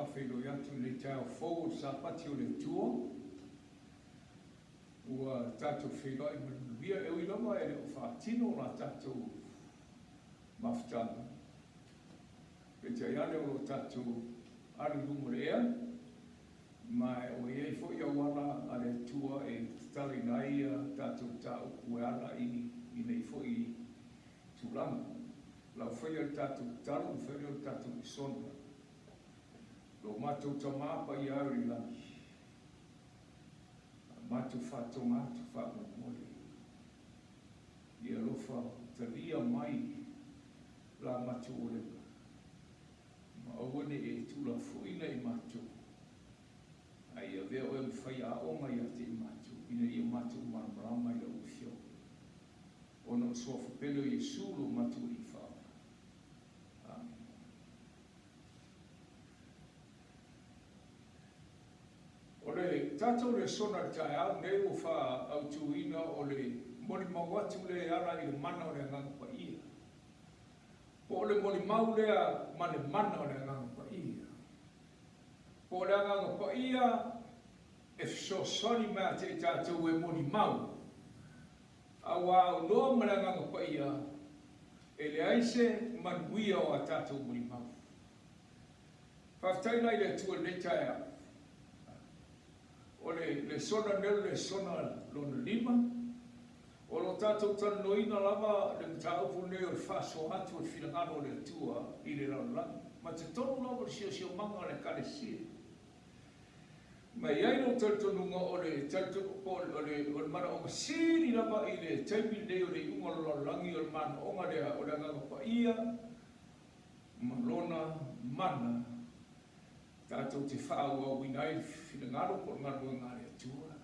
faafeiloai atu i lenei taeao fou o le Sapati o le Atua. Ua tatou feiloai ma le manuia, e ui lava e le o faatino la tatou mafutaga, peitai ane o lo o tatou alu i luma o le ea, ma ua i ai foi auala a le Atua e tatalaina ai a tatou mataupu e ala i nei foi tulaga. Lau faia le tatou tatalo ma fai lea o le tatou lesona. Lo matou Tama paia e o i le lagi, a matou faatoga atu faamolemole, ia alofa talia mai la matou olega, ma aua ne i e tuulafoina i matou, a ia avea oe ma faiaoga ia te i matou, ina ia matou malamalama i lau Afioga. Ona o le Suafa pele o Iesu lo matou Alii Faaola. Amene. O le tatou lesona i le taeao lenei ua faaautuina o le molimau atu lea e ala i le mana o le Agaga Paia. Po o le molimau lea ma le mana o le Agaga Paia. Po o le Agaga Paia e fesoasoani mai ia te i tatou e molimau Aua aunoa ma le Agaga Paia, e leai se manuia o a tatou molimau. Faafetai la i le Atua i lenei taeao. O le lesona lenei o le lesona lona lima. O lo o tatou talanoaina lava le mataupu lenei o le faasoa atu o le finagalo o le Atua i le lalolagi, ma totonu lava o le siosiomaga o le Ekalesia. Ma e i ai lou talitonuga o le o le manaoga sili lava i le taimi lenei o le iuga o le lalolagi o le manaoga lea o le Agaga Paia ma Lona mana tatou te faaauauina ai le finagalo po o le galuega a le Atua.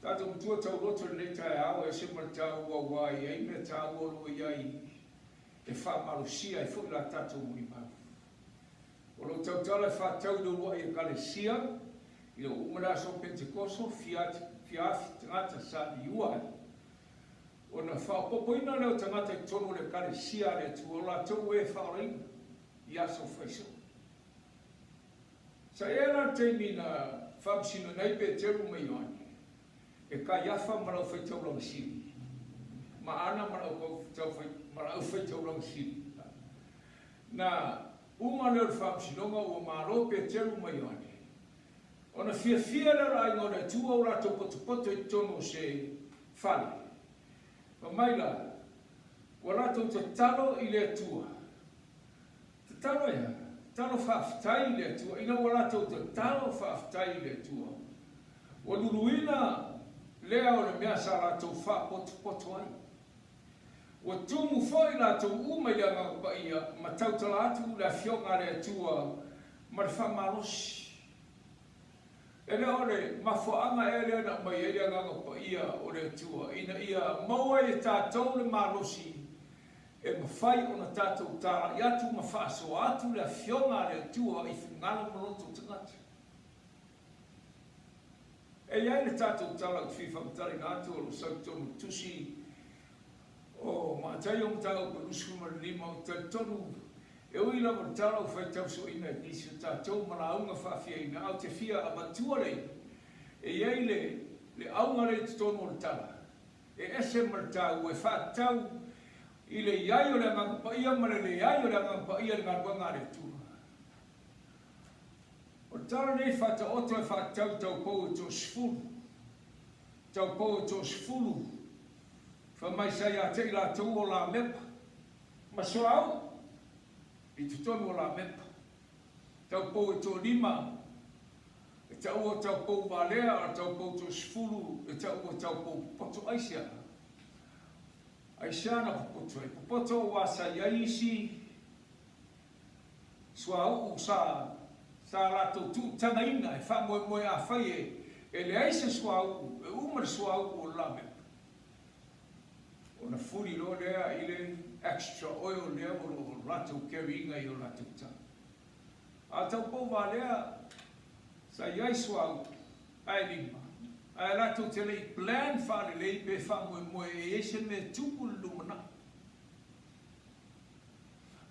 Tatou matua tauloto i lenei taeao e ese ma le taua aua e i ai mea taua o lo o i ai e faamalosia ai foi la tatou molimau. O lo o tautala e faatatau i le uluai Ekalesia ina ua uma le aso o Penetekoso, fia afi tagata sa liua ai. Ona faaopoopoina lea o tagata i totonu o le Ekalesia a le Atua, o latou e faaolaina i aso faisoo. Sa i ai la le taimi na faamasinoina ai Peteru ma Ioane, e Kaiafa ma le Aufaitaulaga Sili, ma Ana ma le Aufaitaulaga Sili. Na uma lea o le faamasinoga ua malo Peteru ma Ioane. Ona fiafia lea o le aiga o le Atua ua latou potopoto i totonu o se fale. Fai mai la, ua latou tatalo i le Atua. Tatalo e a? Tatalo faafetai i le Atua. Ina ua latou tatalo faafetai i le Atua, ua luluina lea o le mea sa latou faapotopoto ai. Ua tumu foi latou uma i le Agaga Paia ma tautala atu le Afioga a le Atua ma le faamalosi. E le o le mafuaaga ea lea na aumai ai le Agaga Paia o le Atua ina ia maua ai e tatou le malosi e mafai ona tatou talai atu ma faasoa atu le Afioga a le Atua i finagalo ma loto o tagata. E i ai le tatou tala ou te fia faamatalaina atu o lo o sau i totonu o le tusi o Mataio mataupu 25, ou te talitonu e ui lava o le tala ua faitau soina e nisi o tatou ma lauga faafiaina, ae ou te fia avatua lea e i ai le le auga lea i totonu o le tala e ese ma le taua e faatatau i le i ai o le Agaga Paia ma le leai o le Agaga Paia i le galuega a le Atua. O le tala nei faataoto e faatatau i taupou e toasefulu, taupou e toasefulu, fai mai sa ia te i latou o Lamepa ma suauu i totonu o Lamepa. Taupou e toalima e taua o taupou valea, a o taupou toasefulu e taua o taupou popoto. Aisea? Aisea na popoto ai? Popoto aua sa i ai isi Suauu sa sa latou tuutagaina e faamoemoe afai e e leai se suauu e uma le suauu o le lamepa ona fuli loa lea i le extra oil lea o lo o latou carry ina i o latou tama. A taupou valea sa i ai suauu ae lima ae latou te le i plan faalelei pe faamoemoe e i ai se mea e tupu i le lumanai.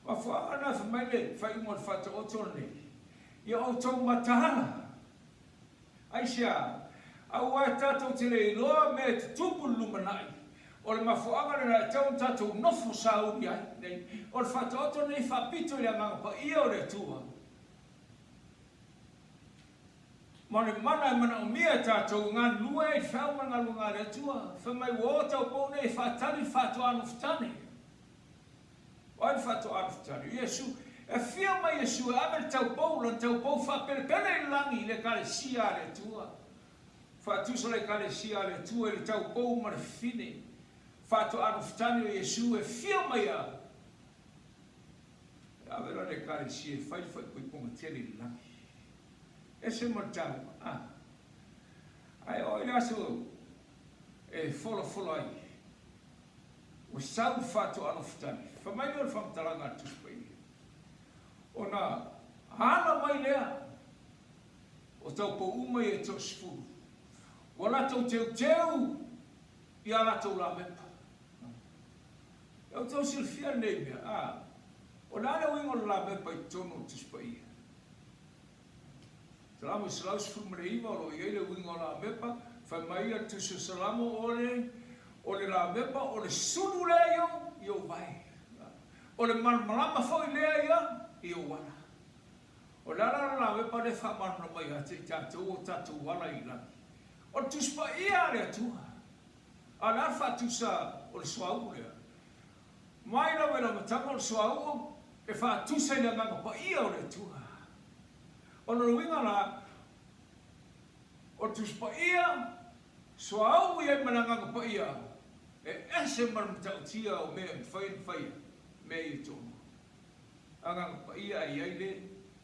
Mafuaaga na fai mai le faaiuga o le Faataoto lenei. Ia outou mataala. Aisea? Aua e tatou te le iloa mea e tutupu i le lumanai. O le mafuaaga lena e tatau ona tatou nofo sauni ai nei. O le faataoto lenei faapito i le Agaga Paia o le Atua. Ma le mana e manaomia e tatou e galulue ai i le feau ma le galuega a le Atua. Fai mai ua o taupou nei e faatali le faatoa nofotane. O ai le faatoa nofotane? O Iesu. E afio mai Iesu e ave le taupou, lana taupou faapelepele i le lagi i le Ekalesia a le Atua. Faatusa le Ekalesia a le Atua i le taupou ma le fafine. Faatoa nofotane o Iesu e afio mai a e ave lana Ekalesia e fai le faaipoipoga tele i le lagi. Ese ma le taua, a. Ae oo i le aso e folafola ai, ua sau le faatoa nofotane. Fai mai lea o le faamatalaga a le Tusi Paia, ona ala mai lea o taupou uma ia e toasefulu, ua latou teuteu i a latou lamepa. E outou silafia lenei mea, a. O le a le uiga o le lamepa i totonu o le Tusi Paia? Salamo 119 o lo o i ai le uiga o lamepa, fai mai ia le Tusi o Salamo, O le, o le lamepa o le sulu lea i ou, i ou vae. O le malamalama foi lea ia, i ou ala. O le ala o le lamepa lea e faamalamalama ia te i tatou o tatou ala i lagi. O le Tusi Paia a le Atua. A o le a le faatusa o le suauu lea? Mai lava i le amataga o le suauu e faatusa i le Agaga Paia o le Atua. O lona uiga la, o le Tusi Paia, suauu i ai ma le Agaga Paia, e ese ma le matautia o mea e mafai ona faia, mea ia e toalua. Agaga Paia ae i ai le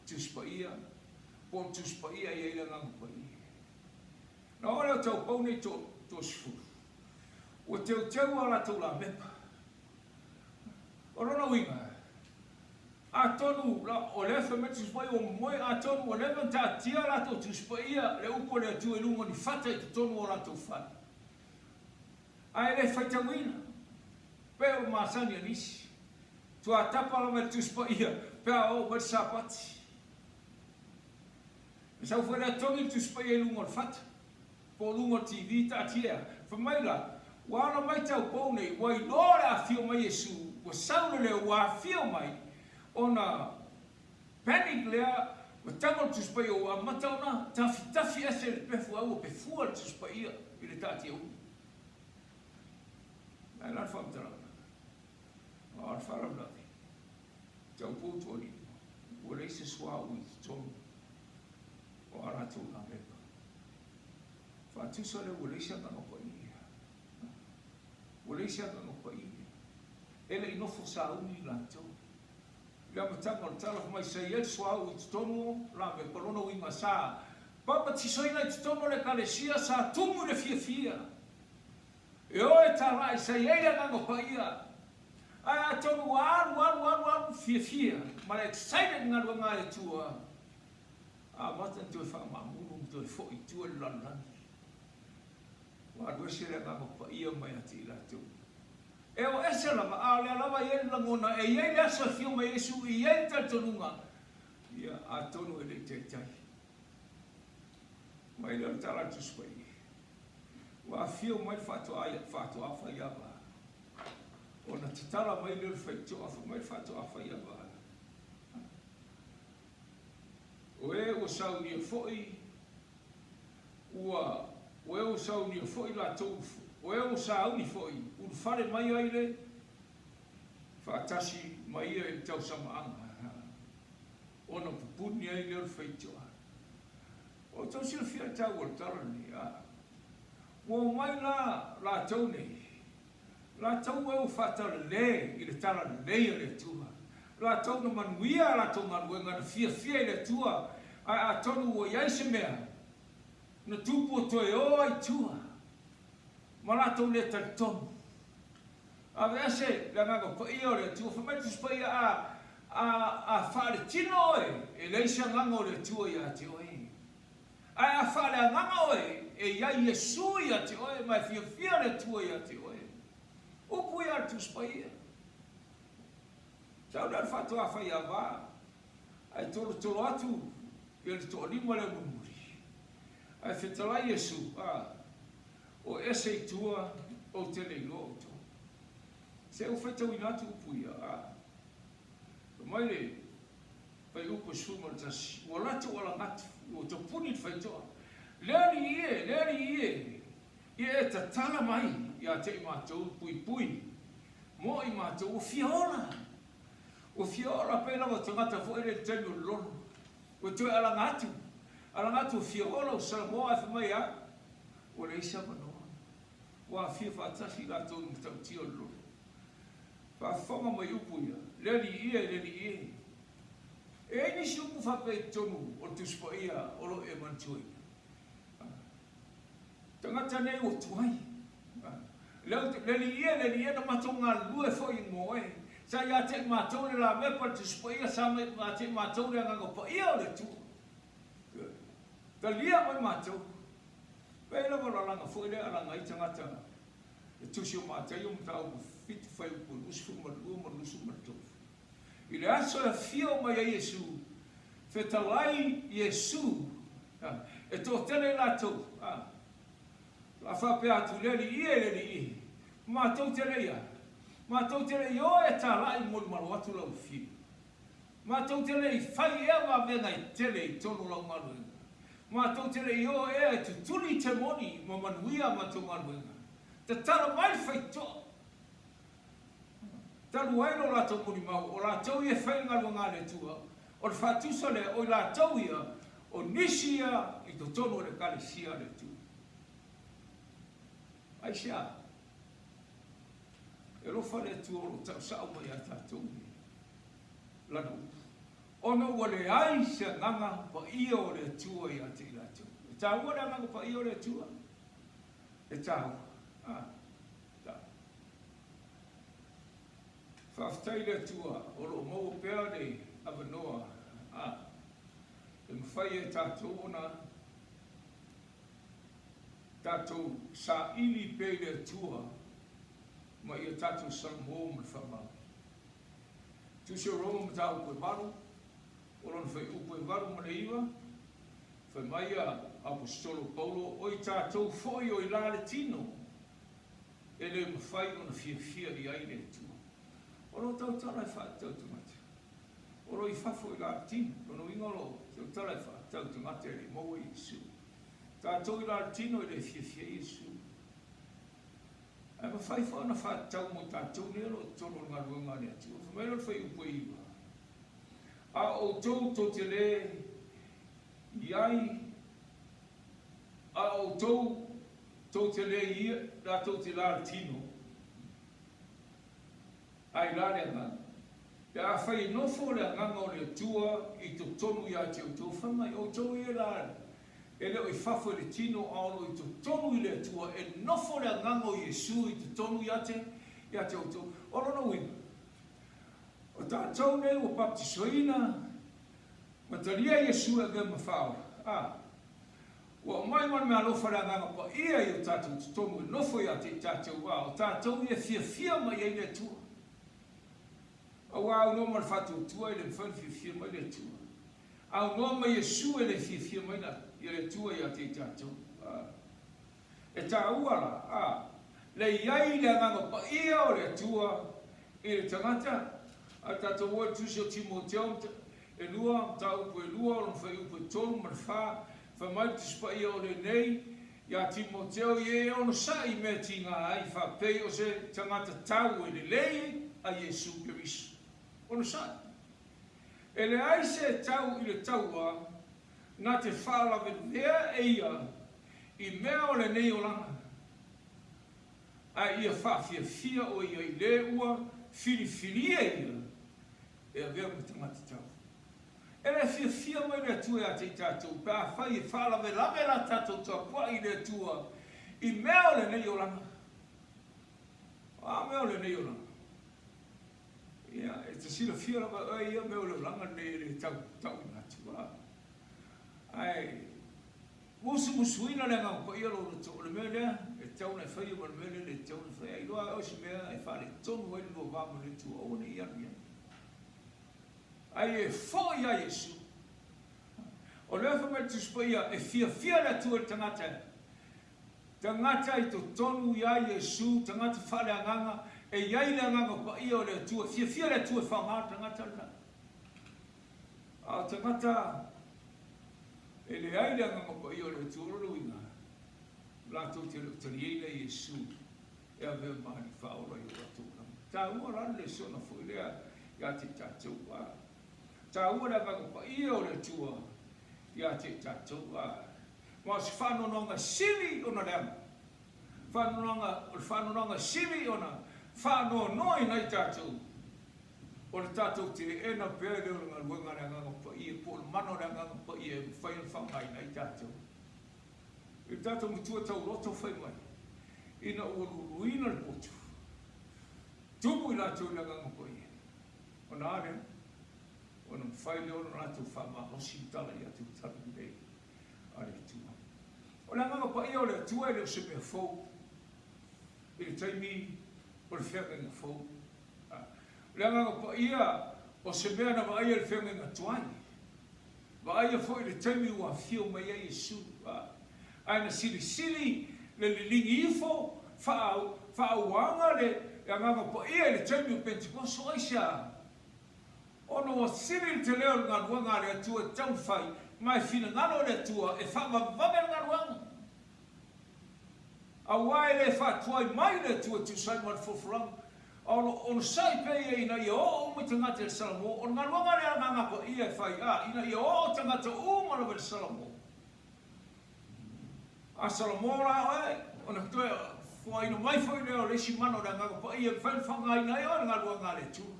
Tusi Paia, po o le Tusi Paia ae i ai le Agaga Paia. Na oo lea o taupou nei toasefulu, ua teuteu a latou lamepa. O lona uiga, atonu o lea fai mai le Tusi Paia ua momoe, atonu ua leva ona taatia a latou Tusi Paia le upu a le Atua i luga o ni fata i totonu o latou fale, ae le faitauina, pei o le masani a nisi, tuatapa lava i le Tusi Paia pe a oo mai le Sapati. E sau foi lea togi le Tusi Paia i luga o le fata, po o luga o le TV, taatia ea. Fai mai la, ua ala mai taupou nei, ua iloa le afio mai Iesu, ua sau le leo, ua afio mai, ona panic lea, ua tago le Tusi Paia, ua amata ona tafitafi ese i le pefu, a ua pefua le Tusi Paia i le taatia ulu. Ae la le faamatalaga? A o le faalavelave. Taupou toalima, ua leai se suauu i totonu o a latou lamepa. Faatusa lea ua leai se agaga paia. Ua leai se agaga paia. E le i nofo sauni i latou. I le amataga o le tala, fai mai sa i ai le suauu i totonu o lamepa, lona uiga sa papatisoina i totonu o le Ekalesia, sa tumu i le fiafia. E o e talai, sa i ai le Agaga Paia. Ae atonu ua alu, alu, alu, alu, fiafia ma le excited i galuega a le Atua, amata ona toe faamaamulu ma toe foi i tua i le lalolagi. Ua alu ese le Agaga Paia mai ia te i latou. E o ese lava, a o lea lava e i ai le lagona, e i ai le aso e afio mai ai Iesu, e i ai le talitonuga, ia, atonu e le i taitai. Mai lea o le tala a le Tusi Paia. Ua afio mai le faatoa faatoa faiava ona tatala mai lea o le faitoa fai mai le faatoa faiava O e ua saunia foi ua o e ua saunia foi latou o e ua sauni foi ulufale mai ai le faatasi ma ia i le tausamaaga ona pupuni ai lea o le faitoa. Ua outou silafia le taua o le tala lenei, a ua omai la latou nei, latou e ua faatalale i le talalelei a le Atua, latou na manuia a latou galuega, na fiafia i le Atua, ae atonu ua i ai se mea na tupu ua toe o ai i tua, ma latou le talitonu. Aveese le Agaga Paia o le Atua, fai mai le Tusi Paia, a, a, a faaletino oe, e leai se Agaga o le Atua ia te oe. Ae a faaleagaga oe, e i ai Iesu ia te oe, ma e fiafia le Atua ia te oe. Upu ia a le Tusi Paia. Sau lea o le faatoa faiava, ae tolotolo atu. Ia le toalima lea mulimuli. Ae fetalai Iesu, a, o ese i tua, ou te le iloa outou. Se ou faitauina atu upu ia, a. Fai mai le fuaiupu e 11, Ua latou alagatu, ua topuni le faitoa. Le Alii e, le Alii e, ia e tatala mai ia te i matou le puipui mo i matou, ua fia ola. Ua fia ola pei lava o tagata foi lea i le taimi o le lolo. Ua toe alaga atu, alaga atu ua fia ola, ua salamo ae fai mai a, ua leai se avanoa. Ua aafia faatasi i latou i le matautia o le lolo. Faafofoga mai upu ia, Le Alii e, le Alii e. E i ai nisi upu faapea i totonu o le Tusi Paia o lo o e manatuaina. Tagata nei ua tuai. Le Alii e, le Alii e, na matou galulue foi mo oe. Sa ia te i matou le lamepa le Tusi Paia, sa ia te i matou le Agaga Paia o le Atua. Talia mai matou. Pei lava o le alaga foi lea e alaga ai tagata le Tusi o Mataio mataupu 7 fuaiupu 22 ma 23. I le aso e afio mai ai Iesu, fetalai Iesu, e toatele i latou, o le a faapea atu i le Alii e, le Alii e, matou te le i a, matou te le i o e talai molimalo atu lau afio. Matou te le i fai ea vavega e tele i tonu o lau galuega. Matou te le i o ea e tutuli i te moni ma manuia a matou galuega. Tatalo mai le faitoa. Talu ai lo latou molimau, o latou ia e fai le galuega a le Atua, o le faatusa lea, o i latou ia, o nisi ia i totonu o le Ekalesia a le Atua. Aisea? E alofa le Atua o lo o tausau mai ia tatou i Lana upu, ona ua leai se agaga paia o le Atua ia te i latou. E taua le agaga paia o le Atua? E taua. A, taua. Faafetai i le Atua o lo o maua pea le avanoa a, e mafai e tatou ona tatou saili pea i le Atua ma ia tatou salamo ma le faamaoni. Tusi o Roma mataupu e 8, o lona fuaiupu e 8 ma le 9, fai mai a Aposetolo Paulo, O i tatou foi o i la le tino, e le mafai ona fiafia i ai le Atua. O lo tautala e faatatau tagata, o lo i fafo i la le tino, lona uiga o lo tautala e faatatau tagata e le i maua Iesu. Tatou i la le tino e le fiafia i Iesu. Ae mafai foi ona faatatau mo tatou nei o lo o i totonu o le galuega a le Atua. Fai mai loa le fuaiupu e 9, A o outou tou te le i ai, a o outou tou te le i latou te la le tino, a i la le agaga. Pe afai e nofo le agaga o le Atua i totonu ia te outou, fai mai, outou ia la E le o i fafo i le tino, a o lo o i totonu i le Atua, e nofo le Agaga o Iesu i totonu ia te, ia te outou. O lona uiga, o tatou nei ua baptisoina, ma talia Iesu e avea ma Faaola, a, ua aumai ma le meaalofa le Agaga Paia i o tatou totonu e nofo ia te i tatou, a, o tatou ia e fiafia mai ai le Atua. Aua aunoa ma le faatuatua e le mafai ona fiafia mai le Atua. Aunoa ma Iesu e le fiafia mai la ia le Atua ia te i tatou. A. E taua la, a, le i ai le Agaga Paia o le Atua i le tagata, a tatou o i le Tusi o Timoteo e lua, mataupu e lua, o lona fuaiupu e tolu ma le fa, fai mai le Tusi Paia o lenei ia Timoteo, Ia e onosai i mea tiga ai, faapei o se tagata tau e lelei a Iesu Keriso. Onosai. E leai se tau i le taua na te faalavelevea e ia i mea o lenei olaga, ae ia faafiafia o ia i le ua filifilia ia e avea ma tagata tau. E le fiafia mai le Atua ia te i tatou pe afai e faalavelave la tatou tapuai i le Atua i mea o lenei olaga. O a mea o lenei olaga? Ia, e te silafia lava e oe ia mea o le olaga lenei e le tau tauina atu. A. Ae musumusuina le Agaga Paia o lou loto, o le mea lea e tatau ona e faia ma le mea lea e le tatau ona e faia. A iloa lava e oe se mea e faaletonu ai le lua va ma le Atua, aua ne i alu i ai. Ae e foi ia Iesu. O lea fai mai le Tusi Paia, e fiafia le Atua i le tagata e tagata i totonu ia Iesu, tagata faaleagaga, e i ai le Agaga Paia o le Atua, e fiafia le Atua e faoga le tagata lena. A o tagata e leai le Agaga Paia o le Atua, o lona uiga, latou te le o taliaina Iesu e avea ma Alii Faaola i o latou lagi. E taua la le lesona foi lea ia te i tatou. A taua le Agaga Paia o le Atua ia te i tatou. A ma o se faanoanoaga sili ona leaga, faanoanoaga, o le faanoanoaga sili ona faanoanoaina ai tatou, o le tatou teena pea lea o le galuega a le Agaga Paia, po o le mana o le Agaga Paia e mafai ona faaaogaina ai tatou. I le tatou matua tauloto fai mai, ina ua luluina le potu, tumu i latou i le Agaga Paia, ona a lea? Ona mafai lea ona latou faamalosi le tala ia te talalelei a le Atua. O le Agaga Paia o le Atua e le o se mea fou i le taimi o le feagaiga fou. O le Agaga Paia o se mea na vaaia i le feagaiga tuai. Vaaia foi le taimi ua afio mai ai Iesu, ae na silisili le liligi ifo faaauaga le Agaga Paia i le taimi o Pentekoso. Aisea? Ona ua sili le tele o le galuega a le Atua e taumafai ma e finagalo le Atua e faavavevave le galuega. Aua e le faatuai mai le Atua e tusa ai ma le folafolaga, a o lo o onosai pea ia ina ia oo uma i tagata i le Salamo. O le galuega lea a le Agaga Paia e fai, a, ina ia oo tagata uma lava i le Salamo. A Salamo la oe, ona toe foaina mai foi lea o le isi mana o le Agaga Paia e mafai ona faaaogaina ai oe i le galuega a le Atua.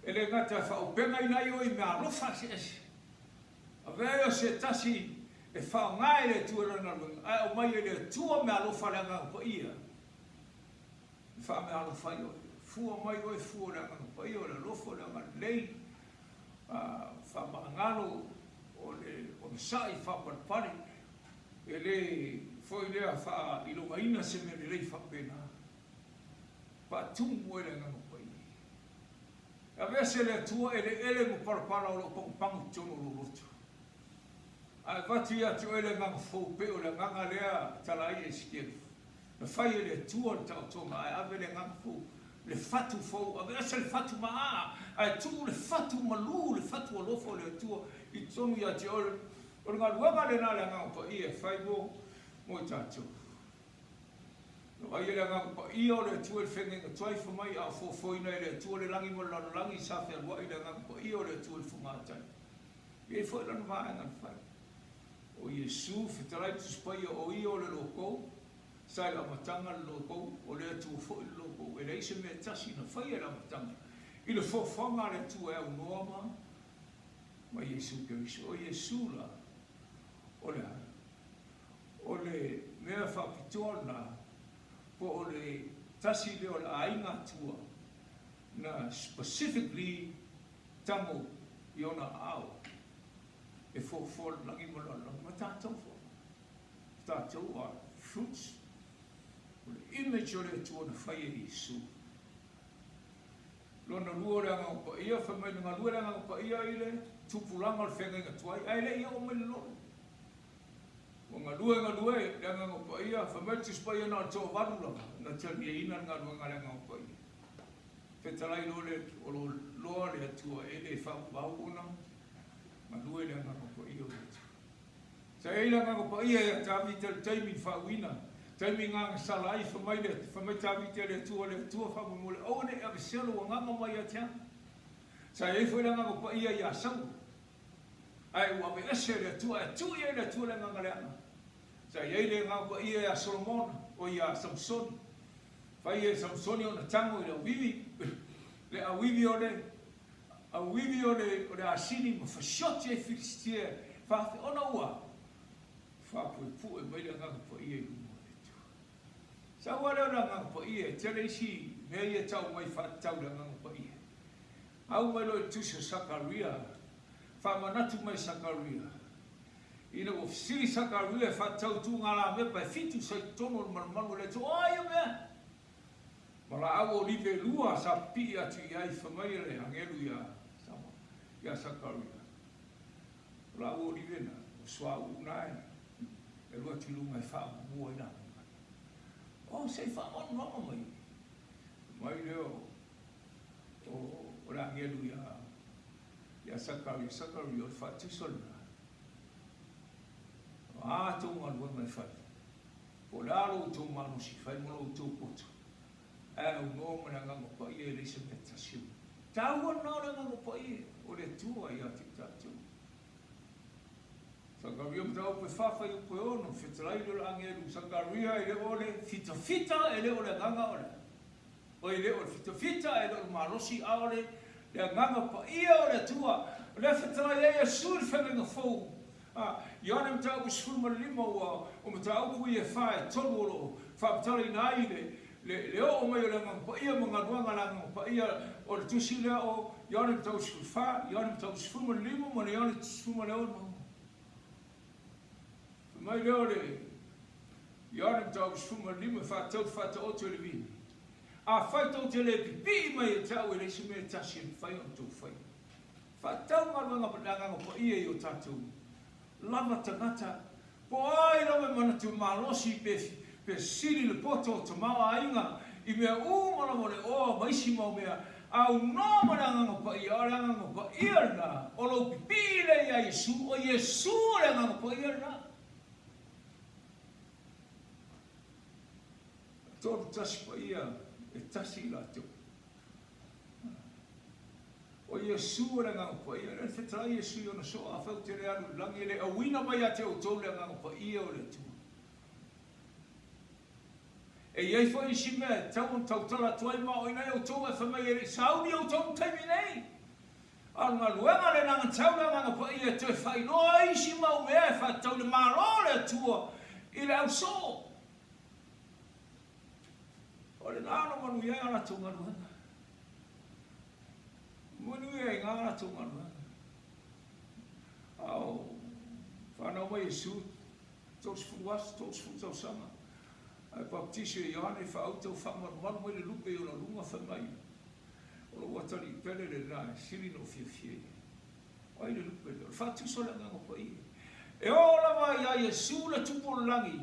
E le gata e faaaupegaina ai oe i mea alofa eseese, Avea ai o se tasi e faaaoga e le Atua i lana galuega, ae aumai e le Atua meaalofa a le Agaga Paia e faameaalofa ai oe. Fua mai oe fua o le Agaga Paia, o le alofa, o le agalelei, faamagalo, o le onosai, faapalepale. E le foi lea faailogaina se mea lelei faapena. Faatumu oe le Agaga Paia. E aveese le Atua eleele ma palapala o lo o pagopago i totonu o lou loto, a e avatu ia te oe le agaga fou pei o le agaga lea e tala ai Esekiele, na fai e le Atua le taotoga, ae ave le agaga fou, le fatu fou, aveese le fatu maaa, ae tuu le fatu malu, le fatu alofa o le Atua i totonu ia te oe. O le galuega lena a le Agaga Paia e fai mo i tatou. Na vaaia le Agaga Paia o le Atua i le feagaiga tuai fai mai, a o foafoaina e le Atua le lagi ma le lalolagi, sa fealuai le Agaga Paia o le Atua i le fogatai. E i ai foi lana vaega na fai. O Iesu, fetalai le Tusi Paia, o Ia o le Lokou, sa i le amataga le Lokou, o le Atua foi le Lokou. E leai se mea e tasi na faia i le amataga, i le foafoaga a le Atua e aunoa ma, ma Iesu Keriso. O Iesu la, o le a? O le mea faapitoa lena, po o le tasi lea o le aiga Atua na specifically tago i ona aao e foafoa le lagi ma le lalolagi, ma tatou foi. O tatou are fruits, o le image o le Atua na fai e Iesu. Lona lua o le Agaga Paia, fai mai na galue le Agaga Paia i le tupulaga o le feagaiga tuai, ae le i oo mai le lolo. Ua galue galue le Agaga Paia, fai mai le Tusi Paia na o le toavalu lava na taliaina le galuega a le Agaga Paia. Fetalai loa le o lo loa le Atua e le faavavau ona galue le Agaga Paia o le Atua. Sa i ai le Agaga Paia ia Tavita i le taimi na faauuina, taimi gagasala ai, fai mai le fai mai Tavita i le Atua, Le Atua faamolemole aua ne i avesea lou agaga mai ia te au. Sa i ai foi le Agaga Paia ia Saulo. Ae ua aveese e le Atua, ae tuu i ai le Atua le agaga leaga. Sa i ai le agaga paia ia Solomona, o ia Samusoni. Fai e Samusoni ona tago i le auivi, le auivi o le, auivi o le, o le asini ma fasioti ai Filisitia e faafe, ona ua faapuepue mai le agaga paia i luma o le Atua. Sau lava lea o le agaga paia, e tele isi mea ia e tau mai faatatau i le agaga paia. Au mai loa i le tusi o Sakaria, faamanatu mai Sakaria, ina ua fesili Sakaria e faatatau i tuuga lamepa e fitu sa i totonu o le malumalu o le Atua, o a ia mea? Ma laau olive e lua sa pipii atu i ai, fai mai le agelu ia, ia Sakaria. O laua olive na, o suauu na e alu atu i luga e faamumu ai laua. Oh, se i faamanuaga mai. Mai lea o le agelu ia Sakaria, Sakaria, o le faatusa lena. O a tou galuega e fai, po o le a lo outou malosi fai ma lo outou poto, ae aunoa ma le Agaga Paia e leai se mea tasi o taua lena o le Agaga Paia o le Atua ia te tatou. Sakaria mataupu e fa fuaiupu e ono, fetalai lea o le agelu Sakaria e le o le fitafita e le o le agaga o le oi e le o le fitafita e le o le malosi a o le le Agaga Paia o le Atua o lea fetalai ai Iesu i le feagaiga fou. A, Ioane mataupu 15 ua o mataupu ia e fa e tolu o lo o faamatalaina ai le le le oo mai o le Agaga Paia ma galuega a le Agaga Paia o le tusi lea o Ioane mataupu 14, Ioane mataupu 15 ma le Ioane 16. Fai mai lea o le Ioane mataupu 15 e faatatau le faataoto i le vini. Afai tou te le pipii mai ia te au e leai se mea e tasi e mafai ona outou faia. Faatatau galuega ma le Agaga Paia i o tatou lava tagata, po o ai lava e manatu malosi pe pe sili le poto o tamaoaiga i mea uma lava o le oa ma isi mau mea, aunoa ma le Agaga Paia, o le Agaga Paia lena, o lou pipii lea ia Iesu, o Iesu o le Agaga Paia lena. 31 paia e tasi i latou. O Iesu o le Agaga Paia. Lea na fetalai Iesu i ona soo, Afai ou te le alu i le lagi, e le auina mai ia te outou le Agaga Paia o le Atua. E i ai foi isi mea e tatau ona tautala atu ai ma o ina e outou ae fai mai e le i sauni outou i le taimi nei. A o le galuega lena na tau le Agaga Paia e toe faailoa ai isi mau mea e faatatau i le Malo o le Atua i le ausoo. O lena na manuia ai a latou galuega. Manuia ai ngā latou galuega. A o whanau mai Iesu, 30 aso, 30 tausaga, ae baptiso e Ioane, whaauta o whaamarumaru mai le lupe i ona lunga whai mai. O lou atalii pele lena e sili ona ou fiafia i ai. O ai le lupe lea? O le faatusa o le Agaga Paia. E oo lava ia Iesu le Tupu o le Lagi,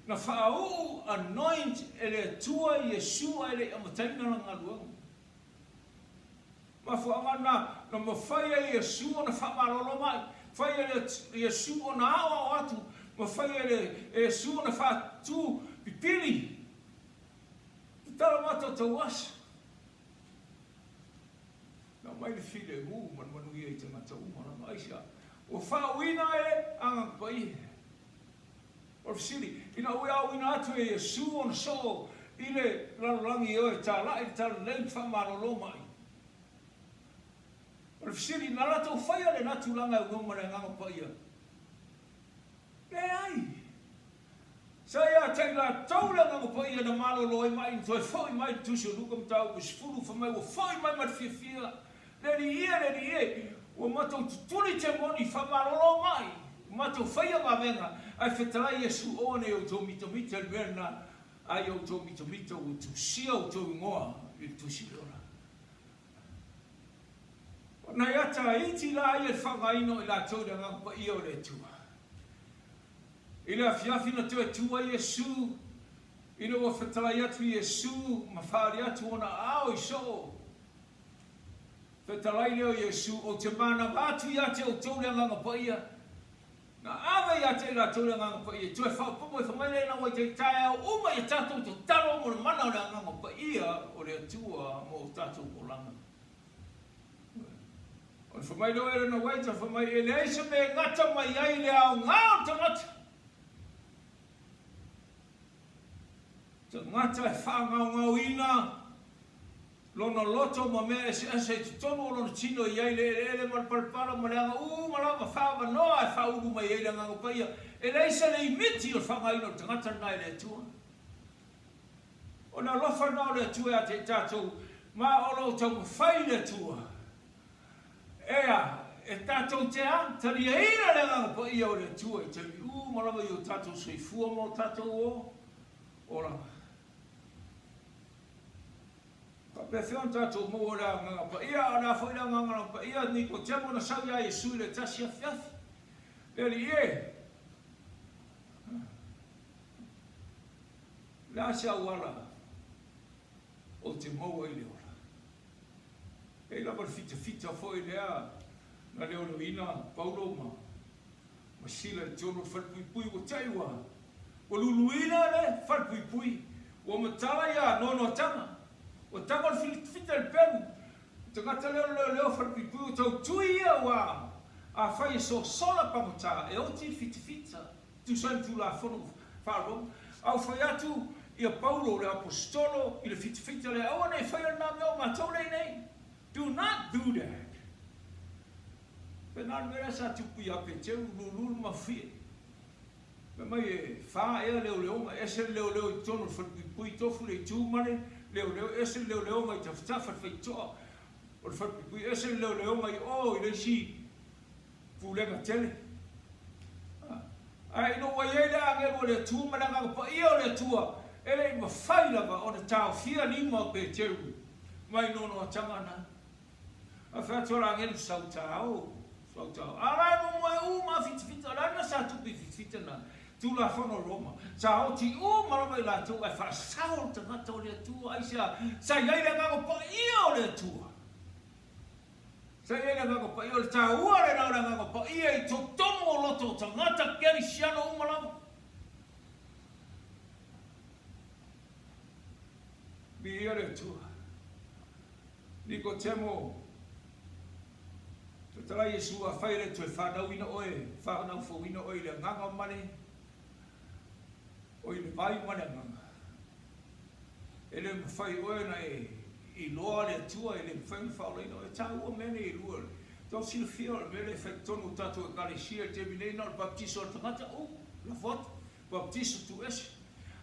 na faauu, anoint, e le Atua Iesu ae le i amataina lana galuega. Mafuaaga lena na mafai ai e Iesu ona faamalolo mai, mafai e le Iesu ona aoao atu, mafai e le Iesu ona faatu pipili. Tatalo matou tau aso. Na aumai le filemu ma le manuia i tagata uma lava. Aisea? Ua faauuina e Agaga Paia. O le fesili, ina ua auina atu e Iesu ona soo i le lalolagi e o e talai le talalelei ma faamalolo mai. O le fesili, na latou faia lena tulaga e unoa ma le Agaga Paia? Leai. Sa ia te i latou le Agaga Paia na malolo ai mai na toe foi mai le Tusi o Luka mataupu 10 fai mai ua foi mai ma le fiafia, Le Alii e, le Alii e, ua matou tutuli temoni faamalolo mai, ua matou faia vavega, ae fetalai Iesu oa nei outou mitamita i le mea lena, ai outou mitamita ua tusia outou igoa i le Tusi o le Ola. O nai ata iti la ia i le faaaogaina o i latou i le Agaga Paia o le Atua. I le afiafi na toe tu ai Iesu, ina ua fetalai atu Iesu ma faaali atu ona aao i soo. Fetalai lea o Iesu, Ou te manava atu ia te outou le Agaga Paia, na ave ia te i latou le Agaga Paia, e toe faaopoopo ifo mai lena ua i taeao uma ia tatou tatalo mo le mana o le Agaga Paia o le Atua mo o tatou olaga. Ona fai mai lea o Ellen White, fai mai, E leai se mea e gata mai ai le aoga o le tagata. Tagata e faagaogaoina lona loto ma mea eseese i totonu o lona tino e i ai le eleele ma le palapala ma le aga uma lava faaavanoa e faaulu mai ai le Agaga Paia. E leai se limiti o le faaaogaina o le tagata lena e le Atua. O le alofa lena o le Atua ia te i tatou, ma o lo o taumafai le Atua ea e tatou te a taliaina le Agaga Paia o le Atua i taimi uma lava i o tatou soifua ma o tatou olaga. Faapefea ona tatou maua le Agaga Paia, a o le a foi le Agaga Paia? Nikotemo na sau ia Iesu i le tasi afiafi. Le Alii e! O le a se auala ou te maua ai le ola? E i ai lava le fitafita foi lea na leoleoina Paulo ma ma Sila i totonu o le falepuipui ua tai ua ua luluina le falepuipui ua matala ia noanoataga ua tago le fitafita i le pelu le tagata lea o le leoleo falepuipui ua tau tui ia ua afai e sosola pagota e oti le fitafita tusa ai ma Tulafono faa-Roma. A ua fai atu ia Paulo le Aposetolo i le fitafita lea, Aua ne i faia lena mea o matou lea i nei. Do not do that. Pena le mea lea sa tupu ia Peteru, lulu le mafie. Fai mai e fa ea leoleoga, ese le leoleo i totonu o le falepuipui, tofu le itu ma le leoleo, ese le leoleoga i tafatafa le faitotoa o le falepuipui, ese le leoleoga i o i le isi pulega tele. Ae ina ua i ai le agelu o le Atua ma le Agaga Paia o le Atua, e le i mafai lava ona taofia lima o Peteru mai noanoataga na. A fai atu o le agelu, Sau tao, sau tao. A la e momoe uma a fitafita, o le a le mea sa tupu i fitafita na? Tulafono o Roma, sa oti uma lava i latou ae faasao le tagata o le Atua, aisea? Sa i ai le Agaga Paia o le Atua. Sa i ai le Agaga Paia, o le taua lena o le Agaga Paia i totonu o loto o tagata kerisiano uma lava. Viia le Atua. Nikotemo, Fetalai Iesu, afai e le toe fanauina oe, fanau fouina oe i le Agaga ma le, oi le vai ma le Agaga. E le mafai oe ona e iloa le Atua, e le mafai ona faaolaina oe. E taua mea nei e lua. Tau silafia o le mea lea e fai totonu o tatou Ekalesia i le taimi nei, na o le baptiso o le tagata, u, lafo atu, baptiso tuu ese.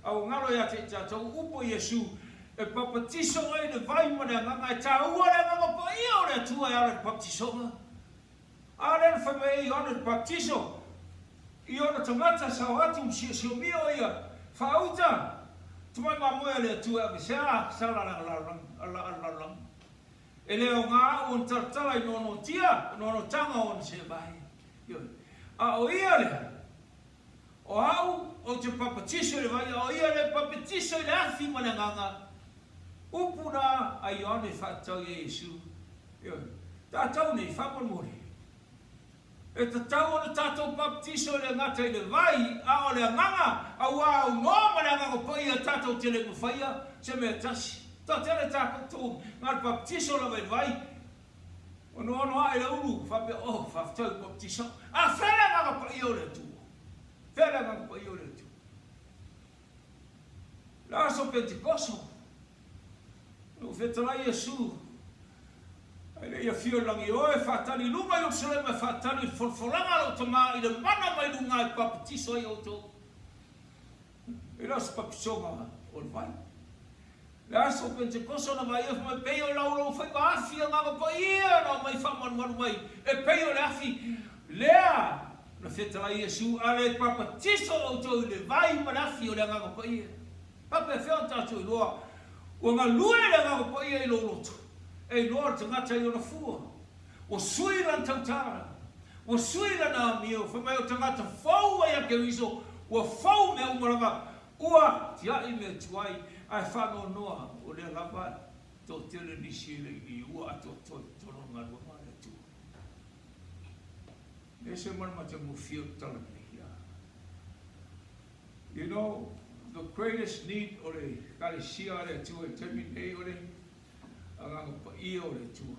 A ua galo ia te i tatou, upu o Iesu, e papatiso oe i le vai ma le Agaga, e taua le Agaga Paia o le Atua e ala i le baptisoga. A lea na fai mai ai Ioane le Baptiso i ona tagata sao atu ma siosiomia o ia faauta tamai mamoe a le Atua e aveesea sala a le lalolagi. E le aoga a'u ona talatala i noanoatia, noanoataga o ona seevae. Ioe. A o ia lea, o a'u ou te papatiso i le vai, a o ia lea e papatiso i le afi ma le Agaga. Upu na a Ioane e faatatau i ai Iesu. Ioe. Tatou nei, faamolemole, e tatau ona tatou baptiso e le gata i le vai, a o le Agaga, auā aunoa ma le Agaga Paia tatou te le mafaia se mea tasi. Toatele tatou na o le baptiso lava i le vai, onoono ae le ulu, faapea, Oh, faafetai ua baptiso. A fea le Agaga Paia o le Atua? Fea le Agaga Paia o le Atua? Le aso Pentekoso, na ua fetalai Iesu, ae le i afio i le lagi, O e faatali i luga i Ierusalema e faatali i le folafolaga a lou Tama i le mana mai luga e papatiso ai outou. E le o se papisoga o le vai. Le aso Pentekoso na vaai ai mai pei o lau faiva afi Agaga Paia na omai faamalumalu mai e pei o le afi lea na fetalai Iesu a le papatiso outou i le vai ma le afi o le Agaga Paia. Faapefea ona tatou iloa ua galue le Agaga Paia i lou loto? E iloa le tagata i ona fua. Ua sui lana tautala, ua sui lana amio, fai mai o tagata fou ai a Keriso, ua fou mea uma lava, Ua tiai mea tuai ae faanoanoa o lea lava e toatele nisi e le i liua atoatoa i totonu o le galuega a le Atua. E ese ma le matagofie o le tala nei. You know, the greatest need o le Ekalesia a le Atua i le taimi nei o le Agaga Paia o le Atua.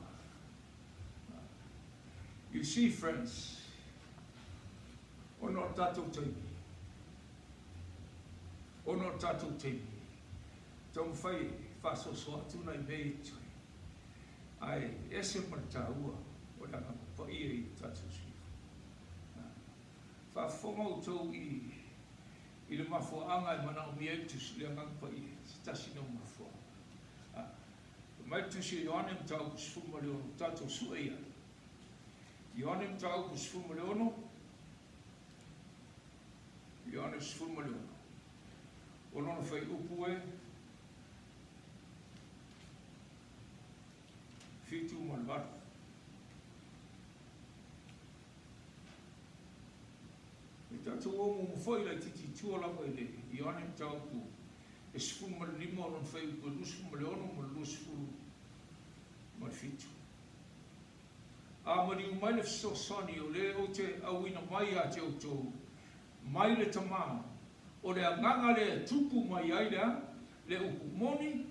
You see friends, ona o le tatou taimi, Ona o le tatou taimi, taumafai e faasoasoa atu nai mea ia totoe, ae ese ma le taua o le Agaga Paia i o tatou soifua. Faafofoga outou i i le mafuaaga e manaomia ai le Tusi, le Agaga Paia, se tasi lea o mafuaaga. Fai mai le Tusi a Ioane mataupu 16, tatou sue i ai. Ioane mataupu 16, Ioane 16, o lona fuaiupu e 7 ma le 8. Tatou o muamua foi laitiiti i tua lava i le Ioane mataupu e 15 o lona fuaiupu e 26 ma le 27. A maliu mai le fesoasoani o le ou te auina mai ia te outou, mai le Tama, o le agaga lea e tupu mai ai le a? Le upu moni,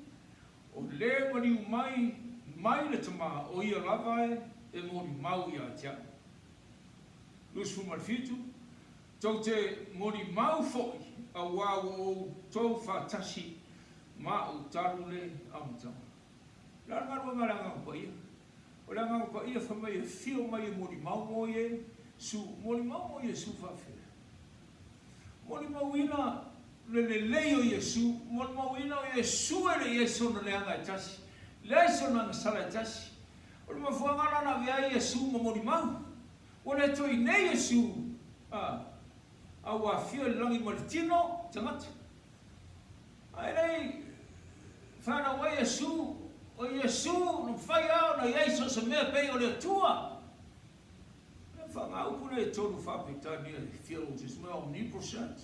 o le maliu mai mai le Tama, o ia lava e molimau ia te au. 27, Tou te molimau foi, auā ua outou faatasi ma au talu le amataga. O le a le galuega a le Agaga Paia? O le Agaga Paia fai mai e afio mai e molimau mo Iesu, molimau mo Iesu faafeai. Molimauina le lelei o Iesu, molimauina o Iesu e le i ai sona leaga e tasi, leai sona agasala e tasi. O le mafuaaga la na avea ai Iesu ma molimau. Ua le toe inei Iesu, a, a ua afio i le lagi ma le tino tagata. A e le i fanau ai Iesu, o Iesu na mafai lava ona i ai so o se mea pei o le Atua. E faaaoga upu nei e tolu faa-Peretania e theologians mai omnipresent,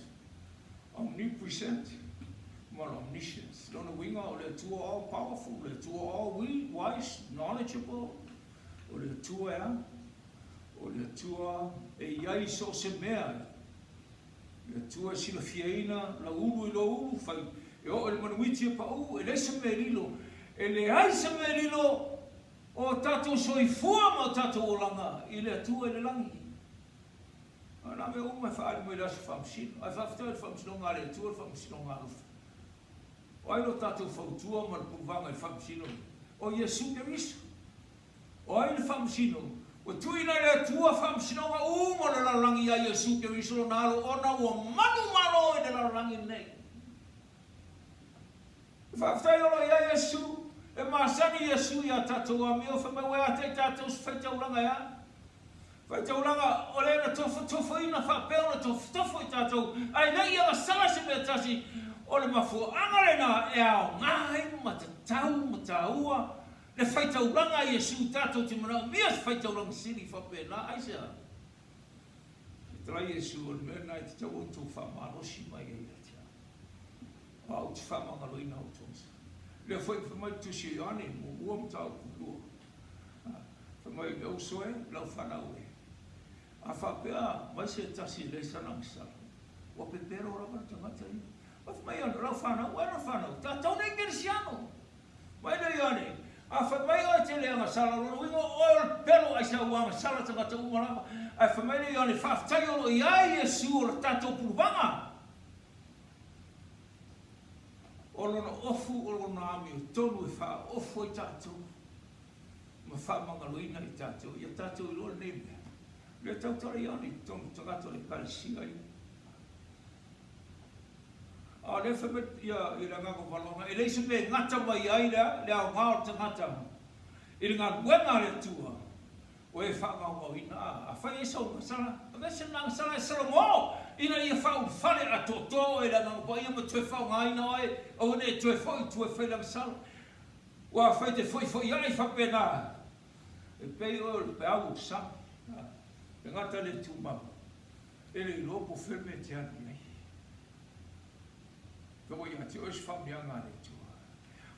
omnipresent ma le omniscience. Lona uiga o le Atua all powerful, le Atua all wise, knowledgeable, o le Atua e a? O le Atua e i ai so o se mea. Le Atua e silafiaina lau ulu i lou ulu, fai e oo i le manuiti e paʻū, e leai se mea e lilo, e leai se mea e lilo o tatou soifua ma o tatou olaga i le Atua i le lagi. A o nā mea uma e faaali mai i le aso faamasino. Ae faafetai o le faamasinoga a le Atua o le faamasinoga alofa. O ai lo tatou fautua ma le puluvaga i le faamasino? O Iesu Keriso. O ai le faamasino? Ua tuuina e le Atua faamasinoga uma o le lalolagi iā Iesu Keriso lona Alo ona ua manumalo i le lalolagi lenei. E faafetai o lo o i ai Iesu, e masani Iesu iā tatou amio, fai mai ua e ata i tatou se faitaulaga e a? Faitaulaga, o le na tofotofoina faapea ona tofotofo i tatou, ae le i agasala se mea tasi, o le mafuaaga lena e aoga ai ma tatau ma taua le faitaulaga a Iesu tatou te manaomia se faitaulaga sili faapena, aisea? Fetalai Iesu, o le mea lena e tatau ona outou faamalosi mai ai ia te au. O au ou te faamagaloina outou. Lea foi fai mai le Tusi o Ioane, muamua mataupu lua. Fai mai le uso e, lau fanau e. A faapea mai se tasi e leai sana agasala, ua pepelo lava le tagata ia. Fai mai ana, lau fanau, ua ena fanau, tatou nei kerisiano. Mai le Ioane, A fai mai oe e te le agasala, o lona uiga o oe o le pelo aisea ua agasala tagata uma lava. Ae fai mai le Ioane, Faafetai o lo o i ai Iesu o le tatou puluvaga. O lona ofu o lona amiotonu e faaofu ai tatou ma faamagaloina i tatou, ia tatou iloa lenei mea. O lea tautala Ioane i totonu o tagata o le Ekalesia ia. A o lea fai mai ia le agaga o Valoga, e leai se mea e gata mai ai le a? Le aoga o le tagata i le galuega a le Atua, o e faagaogaoina. A, afai ai sau agasala, aveese lena agasala e Salomo, ina ia faaulufale atoatoa oe i le Agaga Paia ma toe faaaogaina oe, aua ne i e toe foi i tua e fai le agasala. Ua afai te foifoiai faapena, e pei oe o le peau o le sami, a, e gata le tumau. E le iloa po o fea le mea e te alu i ai. Kaua ia te oe se faamanuiaga a le Atua.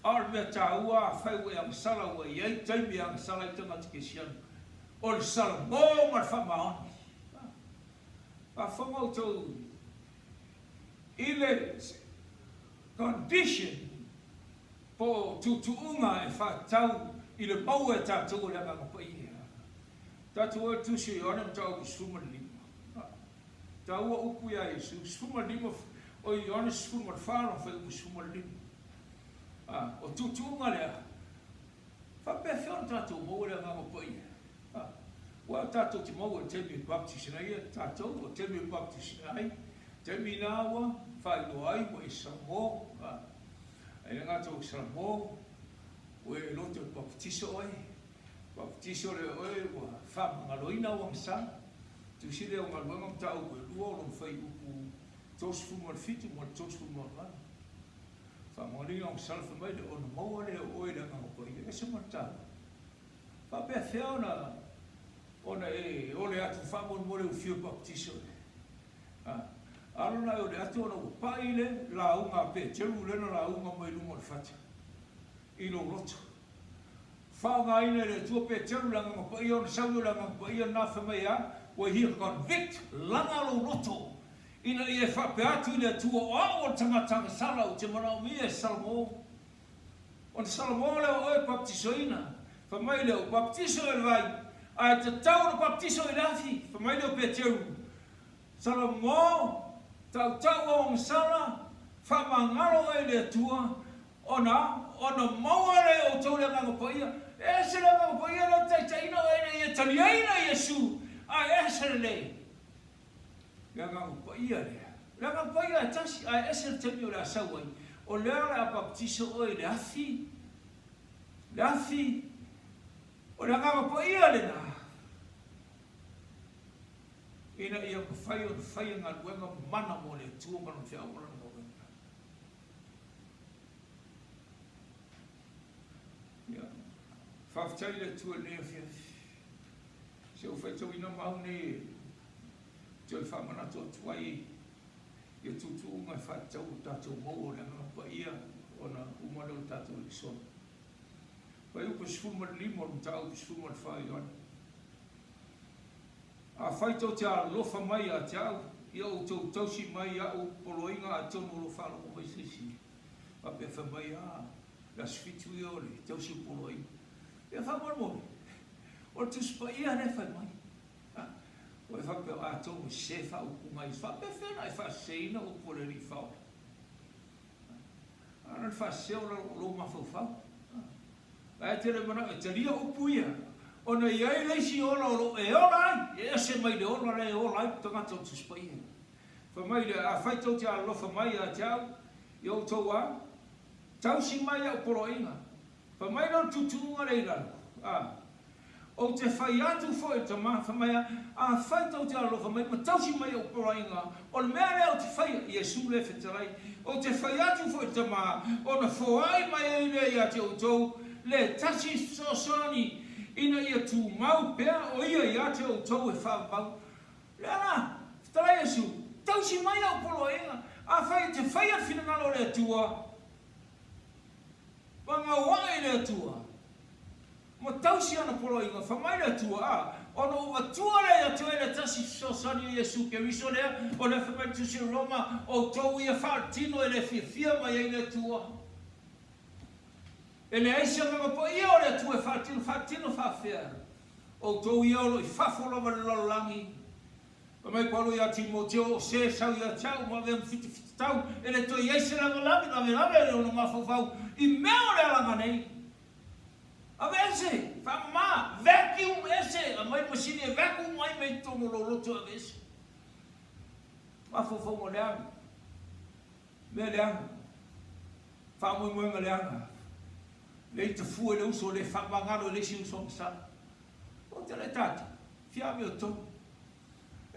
A o le mea taua, afai ua e agasala, ua i ai taimi e agasala ai tagata kerisiano, o le salamo ma le faamaoni. Faafofoga outou i le condition po o tuutuuga e faatatau i le maua e tatou o le Agaga Paia. Tatou o i le Tusi o Ioane mataupu 15. Taua upu ia Iesu, 15, o Ioane 14 lona fuaiupu 15. A, o tuutuuga lea, faapefea ona tatou maua le Agaga Paia? A, aua tatou te maua i le taimi e baptisina ai tatou, o le taimi e baptisina ai, taimi na ua faailoa ai ua e salamo, a, e le gata ua e salamo, ua e loto e bapetiso oe, Bapetiso lea oe ua faamagaloina au agasala. Tusi lea o Galuega Mataupu e lua o lona fuaiupu 37 ma le 38. Faamagaloina au agasala fai mai le ona maua lea o oe i le Agaga Paia. E ese ma le taua. Faapefea ona ona e ole atu faamolemole u fia bapetiso e. Alo naʻe o le atu ona ua paʻi le lauga a Peteru lea na lauga mai luga o le fata i lou loto. Faaaogaina e le Atua Peteru le Agaga Paia ona sau ia o le Agaga Paia lena fai mai a ua hia convict laga lou loto ina ia e faapea atu i le Atua o au o le tagata agasala ou te manaomia e Salamo ona Salamo lea o oe e baptisoina fai mai lea ua baptiso e le vai ae tatau ona baptiso i le afi fai mai lea o Peteru Salamo, tautau au agasala, faamagalo oe i le Atua, ona, ona maua lea e outou le Agaga Paia. E ese le Agaga Paia lea e taitaiina oe ina ia taliaina Iesu, ae ese lelei le Agaga Paia lea. O le Agaga Paia e tasi, ae ese le taimi o le a sau ai. O lea o le a baptiso oe i le afi, le afi, o le Agaga Paia lena. Ina ia mafai ona faia galuega mana mo le Atua ma Lona feau ma Lona galuega. Ia, faafetai i le Atua i lenei afiafi. Se ua faitauina mau nei e toe faamanatu atu ai ia tuutuuga e faatatau o tatou maua o le Agaga Paia ona uma lea o le tatou lesona. Fuaiupu 15 o le Mataupu 14 Ioane. Afai tou te alolofa mai ia te au, ia outou tausi mai iaʻu poloaiga atonu o lo o faalogo mai se isi faapea fai mai, A, le aso fitu ia o le tausi o poloaiga. Ia faamolemole, o le Tusi Paia lea e fai mai. A, ua e faapea, atonu e sese faaupuga ia, faapefea ona e faaseseina upu a le Alii Faaola? A na o le faasese o lou mafaufau. Ae te le manao e talia upu ia, ona e i ai le isi ola o lo o e ola ai, e ese mai le ola lea e ola ai le tagata o le Tusi Paia. Fai mai lea, Afai tou te alolofa mai ia te au, i outou a, tausi mai au poloaiga. Fai mai lea o le tuutuuga lea i lalo, a, Ou te fai atu foi i le tama, fai mai, Afai tou te alolofa mai ma tausi mai ou poloaiga, o le mea lea ou te faia, Iesu lea e fetalai, ou te fai atu foi i le tama, ona foai mai ai lea ia te outou le tasi fesoasoani, ina ia tumau pea o ia ia te outou e faavavau. Lea la, fetalai Iesu, tausi mai au poloaiga, afai e te faia le finagalo o le Atua, Pagauae i le Atua, ma tausi ana poloaiga, fai mai le Atua, a, ona ou avatua lea ia te oe le tasi fesoasoani o Iesu Keriso lea, o lea fai mai le Tusi o Roma, outou ia faaletino e le fiafia mai ai le Atua. E leai se agaga paia o le Atua e faaletino, faaletino faafefea? Outou ia o lo o i fafo lava i le lalolagi. Fai mai Paulo ia Timoteo, O se sau ia te au ma avea ma fitafititau, e le toe i ai se lavelave, lavelave i ona mafaufau i mea o le alaga nei. Aveese, faamama, vacuum ese, aumai le masini e vacuum ai mea i totonu o lou loto e aveese. Mafaufauga leaga, mea leaga, faamoemoega leaga, le ita fua i le uso, le faamagalo i le isi uso agasala. Ou te le tatou, fiame o tonu.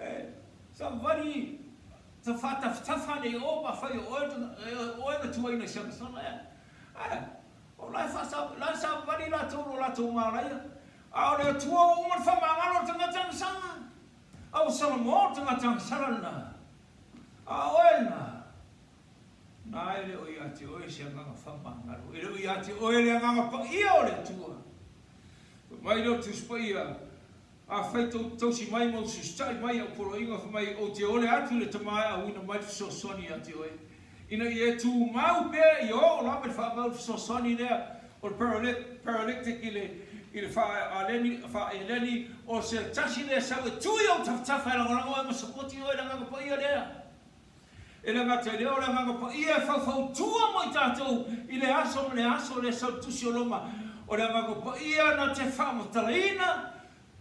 E, savali ta faatafatafa ane i o ma fai o oe, oe na tuaina i se agasala ea. Ae, o la e faasa, la e savavali latou i lo latou malaia. A o le Atua ua uma ona faamagalo le tagata agasala. A ua salamo le tagata agasala lena. A o oe lena, na e le o ia te oe se agaga faamagalo, e le o ia te oe le agaga paia o le Atua. Fai mai lea o le Tusi Paia, Afai tou te tausi mai ma ususitai mai au poloaiga, fai mai, ou te ole atu i le Tama e auina mai le fesoasoani ia te oe, ina ia e tumau pea ia oo lava i le faavau le fesoasoani lea o le paralytic i le i le faa-Eleni, o se tasi lea e sau e tu i ou tafatafa e lagolago oe ma sapoti oe i le Agaga Paia lea. E le gata i lea, o le Agaga Paia e faufautua mo i tatou i le aso ma le aso lea sau Tusi o Roma. O le Agaga Paia na te faamatalaina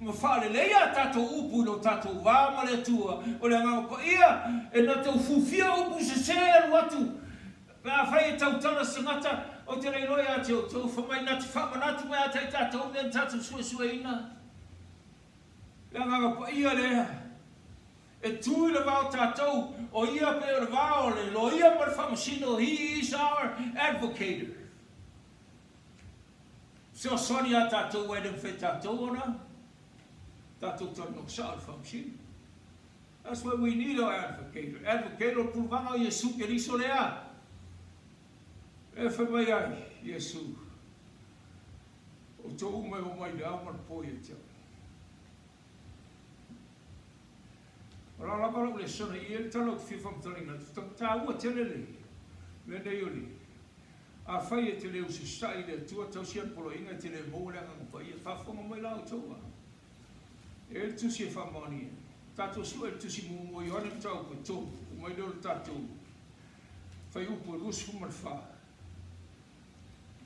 ma faaleleia a tatou upu i lo tatou va ma le Atua. O le Agaga Paia e na te ufufia upu sese e alu atu pe afai e tautala se tagata, ou te le iloa ia te outou, fai mai na te faamanatu mai ia te i tatou mea na tatou suesueina. Le Agaga Paia lea. E tu i le va o tatou, o ia pei o le va o le loia ma le faamasino, he is our advocator. Fesoasoani ia tatou aua e le mafai e tatou ona tatou talanoa sao i le faamasino. That's why we need our advocator. Advocator o le puluvaga o Iesu Keriso lea. E fai mai ai Iesu, Outou uma e omai i le ao ma le po ia te au. O la lava lau lesona i e le tala ou te fia faamatalaina atu, taua tele le mea nei o le Afai e te le usisa'i i le Atua, tausi ana poloaiga e te le maua le Agaga Paia. Faafofoga mai la outou a. E i ai le tusi e faamaonia ai. Tatou sue i le tusi muamua o Ioane mataupu e 3, oo mai lea o le tatou fuaiupu e 24.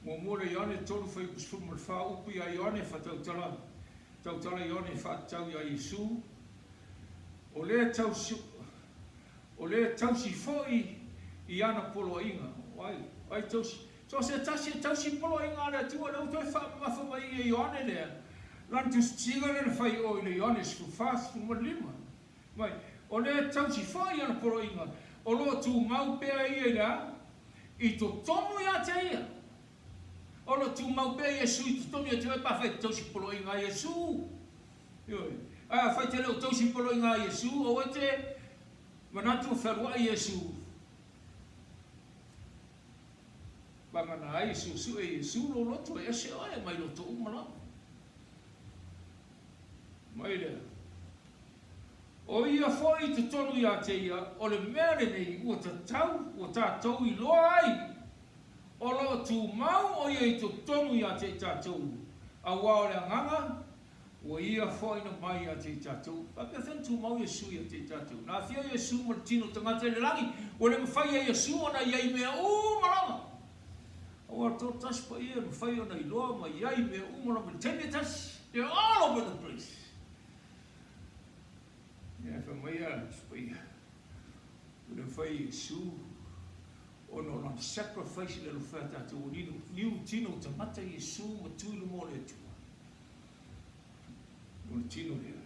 Muamua le Ioane 3 fuaiupu 14, upu ia Ioane faatautala, tautala Ioane e faatatau iā Iesu, O lea tausi, o lea tausi foi i ana poloaiga. O ai? O ai tausi? So se tasi e tausi poloaiga a le Atua, lea ua toe faamamafa mai e Ioane lea, lana tusitusiga lea na fai i o i le Ioane 14, 15. Mai, o lea tausi foi i ana poloaiga, o lo o tumau pea ia i le a? I totonu ia te ia. O lo o tumau pea Iesu i totonu ia te oe pe afai e te tausi poloaiga a Iesu. Ioe. Ae afai te le o tausi poloaiga a Iesu, aua e te manatu o fealuai Iesu. Vagana ai e suesue Iesu lou loto e ese oe mai loto uma lava. Mai lea. O ia foi i totonu ia te ia, o le mea lenei ua tatau, ua tatou iloa ai, o lo o tumau o ia i totonu ia te i tatou, auā o le agaga, ua ia foaina mai ia te i tatou. Faapea fea ona tumau Iesu ia te i tatou? Na afio Iesu ma le tino tagata i le lagi, ua le mafai e Iesu ona i ai mea uma lava. Aua le toatasi paia e mafai ona iloa ma i ai mea uma lava i le taimi e tasi. They're all over the place. Ia, fai mai a le paia, ua le mafai e Iesu ona o lana sacrifice i le alofa ia tatou, ua liu tino tagata Iesu ma tu i luma o le Atua. O le tino lea,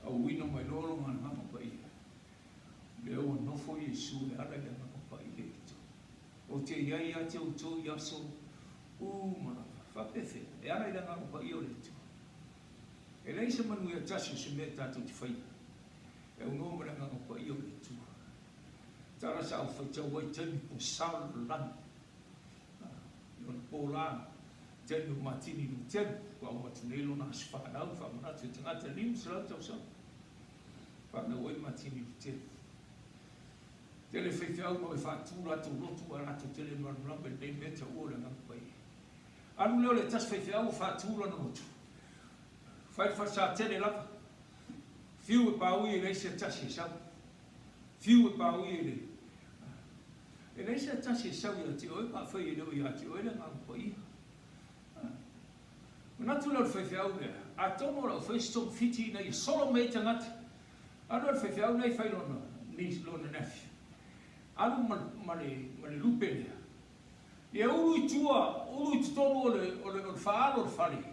auina mai loa lona Agaga Paia, lea ua nofo Iesu e ala i le Agaga Paia i totonu. Ou te i ai ia te outou i aso uma lava. Faapefea, e ala i le Agaga Paia o le Atua. E leai se manuia tasi o se mea tatou te faia, e aunoa ma le Agaga Paia o le Atua. Tala sa ou faitau ai taimi po sao le lalolagi, i ona po la, taimi o Matini Lutelu, ua uma atu nei lona aso fanau, faamanatu e tagata 500 tausaga, fanau ai Matini Lutelu. Tele faifeau mau e faatu latou lotu ae latou te le malamalama i lenei mea taua o le Agaga Paia. Alu lea o le tasi faifeau ua faatu lana lotu. Fai le falesatele lava. Fiu e paui e leai se tasi e sau. Fiu e paui e le E leai se tasi e sau ia te oe pe afai e le o ia te oe le Agaga Paia. Manatu lea o le faifeau lea, atonu o lau fai se togafiti ina ia solo mai ai tagata. Alu lea o le faifeau lea e fai lona niece, lona nephew. Alu ma, ma, le, ma le lupe lea. Ia ulu i tua, ulu i totonu o le, o le, o le faaalo o le fale.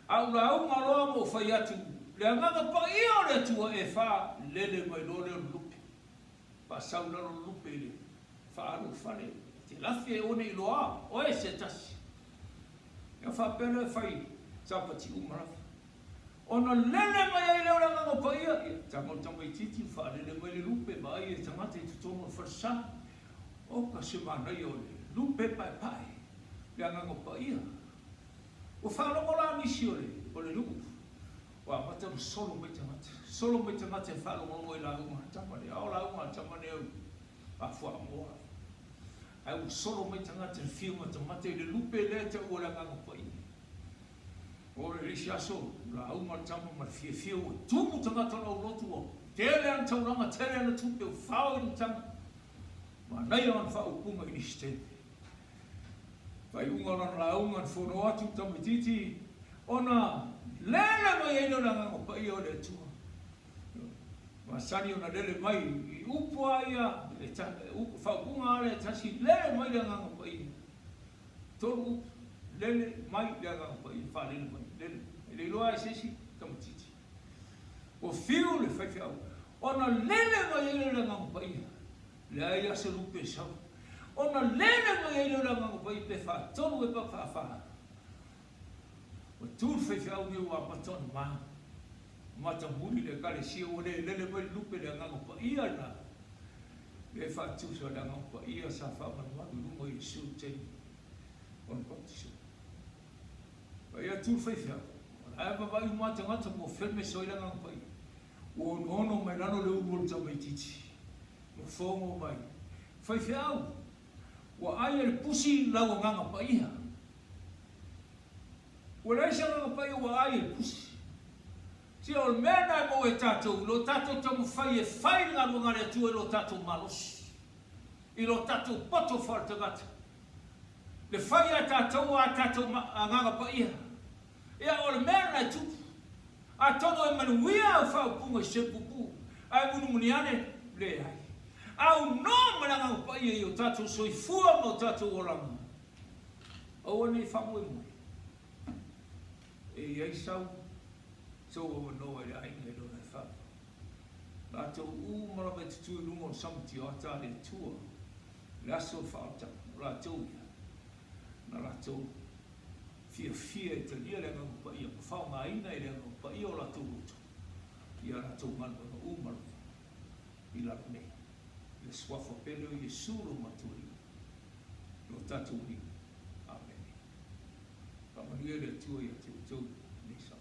A ou lauga loa ma ou fai atu, le Agaga Paia o le Atua e faalele mai loa lea o le lupe. Faasau i lalo le lupe i le faaalo o le fale. E te lafi e one i loa, oe se tasi. Ia faapea lea e fai sapati uma lava. Ona lele mai ai lea o le Agaga Paia, ia tago le tamaitiiti ua faalele mai le lupe, vaai e tagata i totonu o le falesa. Oka se manaia o le lupe paepae, le Agaga Paia. Ua faalogo la nisi o le, o le nuu, ua amata ona solo mai tagata. Solo mai tagata e faalogologo i lauga a le tama lea. A o lauga a le tama lea a fuamoa. Ae ua solo mai tagata e fia matamata i le lupe lea e taua o le Agaga Paia. O le isi aso, lauga le tama ma le fiafia ua tumu tagata o lau lotu ua tele ana taulaga, tele ana tupe, ua fao i le matagi. Manaia ana faaupuga i nisi taimi. Faaiuga o lana lauga na fono atu le tamaitiiti ona lele mai ai lea o le Agaga Paia o le Atua. Masani ona lele mai i upu a ia, e ta, faaupuga a lea e tasi, lele mai le Agaga Paia. Tolu upu, lele mai le Agaga Paia, faalele mai, lele. E le iloa ai se isi tamaitiiti. Ua fiu le faifeau ona lele mai ai lea o le Agaga Paia. Leai lava se lupe e sau. Ona lele mai ai lea o le Agaga Paia pe faatolu e pa faafa. Ua tu le faifeau nei ua amata ona ma. Matamuli le Ekalesia ua le lele mai le lupe i le Agaga Paia lena, lea e faatusa le Agaga Paia sa faamalumalu i luga o Iesu i le taimi o le Baptiso. A ia tu le faifeau, o la e vavaai uma lava tagata mo fea le mea e sau ai le Agaga Paia. Ua onoono mai lalo le ulu o le tamaitiiti, ua fogo mai, Faifeau, ua ai e le pusi lau Agaga Paia. Ua leai se agaga paia ua ai e le pusi. Se o le mea lena e maua e tatou i lo tatou taumafai e fai le galuega a le Atua i lo tatou malosi, i lo tatou poto faaletagata, le fai a tatou a tatou agaga paia. Ia, o le mea lena e tupu. Atonu e manuia au faaupuga i se puupuu, ae munimuni ane, leai. Aunoa ma le agaga paia i o tatou soifua ma o tatou olaga. Aua ne i faamoemoe e i ai sau sou avanoa i le aiga i lona e fava. Latou uma lava e tutū i luga o le sama tioata a le Atua i le aso o le faaolataga, o latou ia, na latou fiafia e talia le Agaga Paia ma faaaogaina e le Agaga Paia o latou loto i a latou galuega uma lava i lalo nei, i le Suafa pele o Iesu lo matou Alii. Lo tatou Alii. Amene. Faamanuia le Atua ia te outou i lenei Sapati.